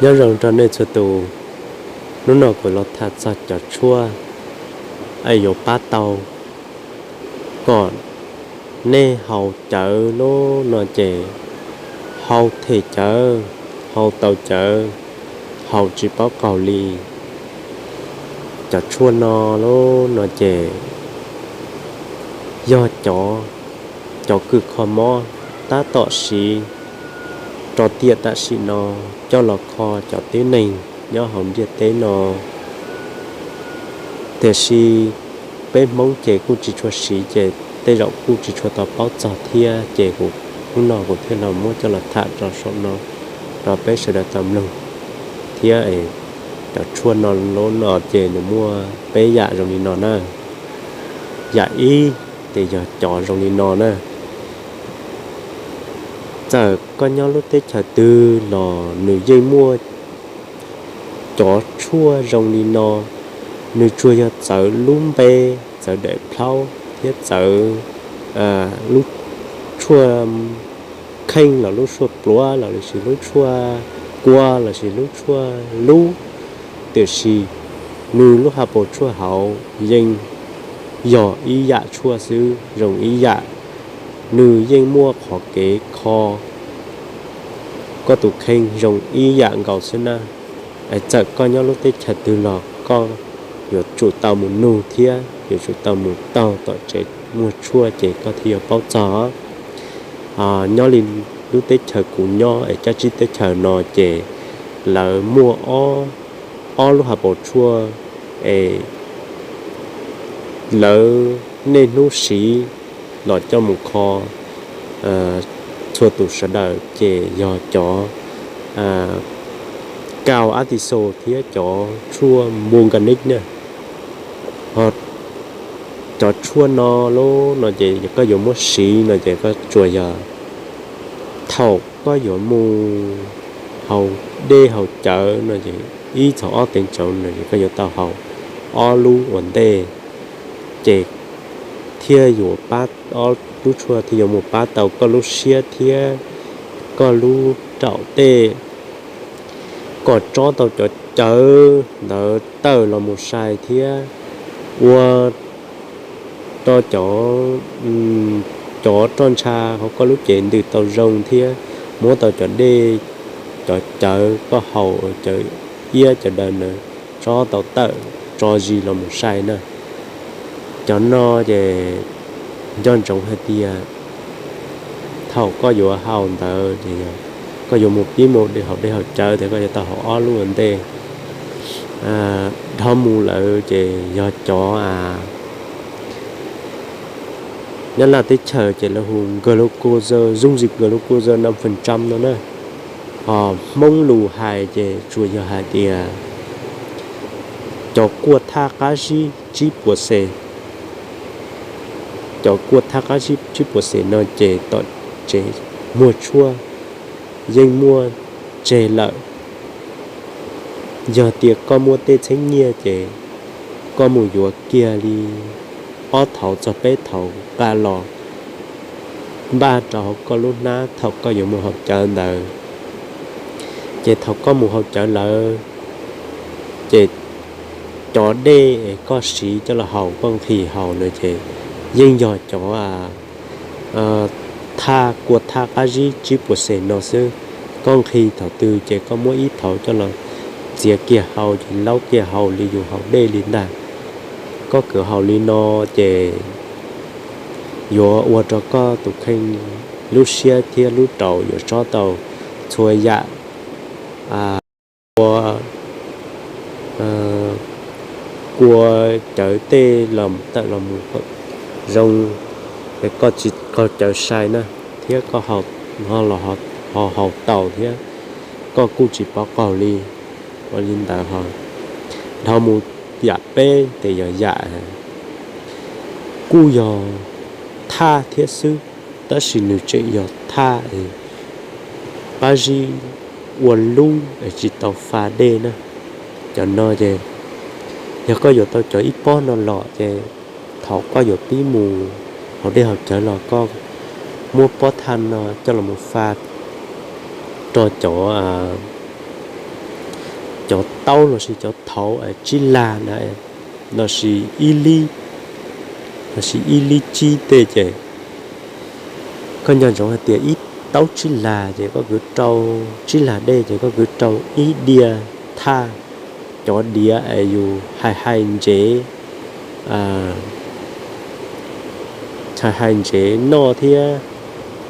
Nyob zoo rau nej txhua tus, hnub no kuv los tham txog cov tshuaj es yuav pab tau kom nej haus cawv lub no ces haus them cawv, haus tau cawv, haus tsis paub qaug li. Cov tshuaj no lub no ces yog cov, cov kws kho mob tab tom siv rau tiam tam sim no coj los kho cov tib neeg nyob hauv ntiaj teb no. Tiam sis peb Hmoob ces kuj tsis tshua siv ces tej zaum kuj tsis tshua tau paub txog thiab ces kuv, hnub no kuv thiaj los muab coj los tham rau saum no rau peb sawv daws tau mloog thiab. Cov tshuaj no lub no ces nws muaj peb yam zoo li no na. Yam ib ces yog cov zoo li no na. Txawm koj nyob lub teb chaws twg los nws yeej muaj cov tshuaj zoo li no. Nws tsuas yog txawv lub npe, txawv daim plaub thiab txawv lub tshuaj kheej los lub tshuaj pluav los lossis lub tshuaj kua lossis lub tshuaj lub, tiam sis nws lub haj paus tshuaj hauv yeej yog ib yam tshuaj xwb, zoo ib yam. Nws yeej muaj qhov kev kho koj tus kheej zoo ib yam nkaus xwb na. Txawm koj nyob lub teb chaws twg los koj yuav tsum tau mus nug thiab yuav tsum tau mus taug tom tsev muag tshuaj ces koj thiaj yuav paub txog. Nyob li lub teb chaws kuv nyob es Kab Tsib teb chaws no ces lawv muaj ob lub haj paus tshuaj es lawv niaj hnub siv los coj mus kho txhua tus sawv daws ces yog cov kau ab tis xo thiab cov tshuaj npu nka nik na. Cov tshuaj no lub no ces koj yuav muab siv no ces koj tsuas yog thaum koj yuav mus haus dej haus cawv no ces ib txog ob teev tsaus no ces koj yuav tau haus ob lub ua ntej, ces thiaj yuav pab, ob lub tshuaj thiaj yuav mus pab tau koj lub siab thiab koj lub raum tej, kom tsob tau cov cawv ntawd tawm los mus sai thiab ua rau cov, cov roj ntsha hauv koj lub cev ntws tau zoo thiab muab tau cov dej, cov cawv koj haus, cov iab cov daw ntawd tsob tau tawm tso zis los mus sai na. Cov no ces nco ntsoov hais tias thaum koj yuav haus ntawd ces koj yuav mus pib mus dej haus dej haus cawv ces koj yuav tau haus ob lub ua ntej. Dhau mus lawm ces yog cov Nyab Laj teb chaws ces lawv hu glucose, dung dịch glucose năm phần trăm no na. Ho Hmoob lus hais ces tsuas yog hais tias cov kua thaj qab zib tsib puas xes. Cov kua thaj qab zib tsib puas xes no ces tom tsev muag tshuaj yeej muaj tseg lawm. Yog tias koj muaj tej txheeb nyiaj ces koj mus yuav kiag li ob thauv txog peb thauv nqa los npaj rau hauv koj lub hnab thaum koj yuav mus haus cawv ntawd. Ces thaum koj mus haus cawv lawm, ces cov dej es koj siv coj los haus, koj nqhis haus no ces yeej yog cov thaj, kua thaj qab zib tsib puas xes no xwb. Koj nqhis thaum twg ces koj muab ib thauv coj los txiav kiag haus ces laub kiag haus li yus haus dej li ntag. Koj kawm haus li no ces yuav ua rau koj tus kheej, lub siab thiab lub raum yuav tsob tau txhua yam, ua, ua cawv tej los tawm los mus zoo, es koj tsis qaug cawv sai na, thiab koj ho los ho haus tau thiab koj kuj tsis pov qaug li. Ua li ntawd ho dhau mus yam peb ces yog yam kuj yog thaj thiab xwb, tab sis nws tseem yog thaj es qab zib ua lub es tsis tau fa dej na. Cov no ces yog koj yuav tau cov ib pob no los ces thaum koj yuav pib mus haus dej haus cawv los koj muab pob thaj no coj los mus fa rau cov cov taub lossis cov thauv tsib lag na, lossis ib lib, lossis ib lib tsib tej ces koj nco ntsoov hais tias ib taub tsib lag ces koj kwv rau, tsib lag dej ces koj kwv rau ib diav thaj, cov diav es yus hais hais ntsev, hais hais ntsev noj thiab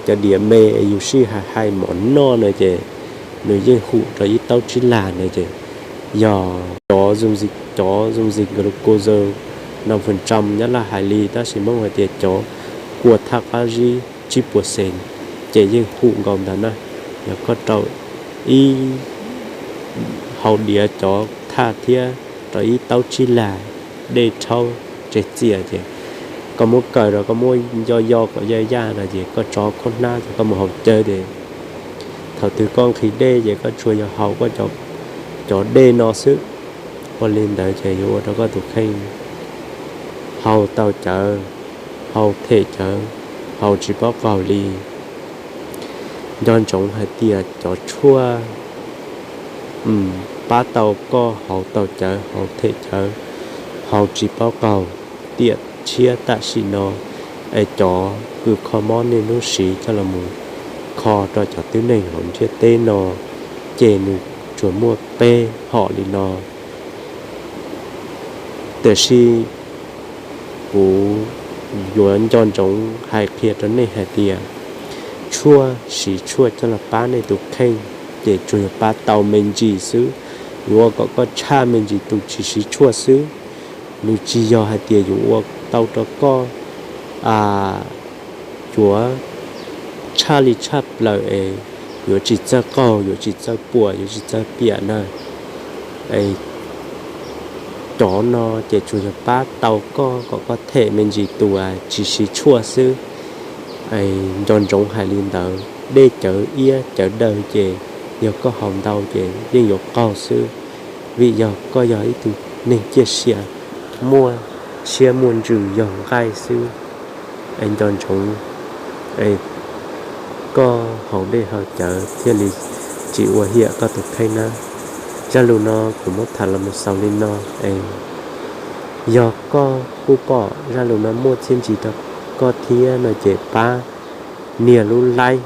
cov diav me es yus sij hais hais mov noj na ces nws yeej hum rau ib taub tsib lag na ces yog cov, cov dung dịch glucose năm phần trăm, Nyab Laj hais li, tab sis Hmoob hais tias cov kua thaj qab zib tsib puas xees, ces yeej hum nkaus ntawd na. Yog koj rau ib hau diav cov thaj thiab rau ib taub tsib lag dej rhaub tseg txias ces koj muab kaw rau, koj muab nco yo kom yaj yaj no ces koj tso khaub hnab ces koj mus haus cawv ces thaum twg koj nqhis dej ces koj tsuas yog haus koj cov dej no xwb. Ua li ntawd ces yuav ua rau koj tus kheej haus tau cawv, haus them cawv, haus tsis paub qaug li. Nco ntsoov hais tias cov tshuaj pab tau koj haus tau cawv, haus them cawv, haus tsis paub qaug tiam tshiab tam sim no, es cov kws kho mob niaj hnub siv coj los mus kho rau cov tib neeg hauv ntiaj teb no, ces nws tsuas muaj peb hom li no. Tiam sis kuv yuav nco ntsoov hais qhia rau nej hais tias tshuaj, siv tshuaj coj los pab nej tus kheej ces tsuas yog pab tau me ntsis xwb. Yuav ua kom koj tshaj me ntsis tus tsis siv tshuaj xwb. Nws tsis yog hais tias yuav ua tau rau koj yuav tshaj li tshaj plaws es yuav tsis txawj qaug, yuav tsis txawj puas, yuav tsis txawj piam na. Cov no ces tsuas yog pab tau koj kom koj them me ntsis tus tsis siv tshuaj xwb. Nco ntsoov hais li ntawd, dej cawv iab cawv daw ces yog koj haus ntau ces yeej yuav qaug xwb, vim yog koj yog ib tug neeg ciaj sia, muaj siab muaj ntsws yog nqaij xwb. Es nco ntsoov, es koj haus dej haus cawv thiaj li tsis ua hiam koj tus kheej na. Zaj lus no kuv muab tham los mus xaus li no es yog koj kuj pom zaj lus no muaj txiaj ntsig rau koj thiab no ces pab nias lub like,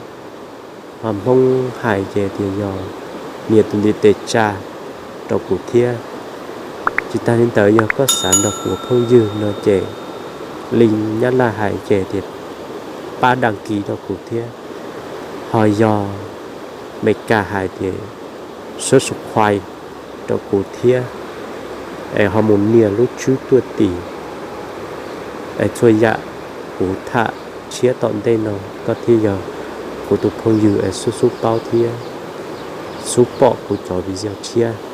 ho Hmoob hais ces tias yog nias tus ntiv tes tsa rau kuv thiab. Tsis tas li ntawd yog koj xav nrog kuv ua phooj ywg no ces li Nyab Laj hais ces tias pab đăng ký rau kuv thiab, ho yog Meskas hais tias subscribe rau kuv thiab, es ho mus nias lub tswb tuaj tim, es txhua yam kuv tham tshiab tom ntej no koj thiaj yog kuv tus phooj ywg es xub xub paub thiab xub pom kuv cov video tshiab.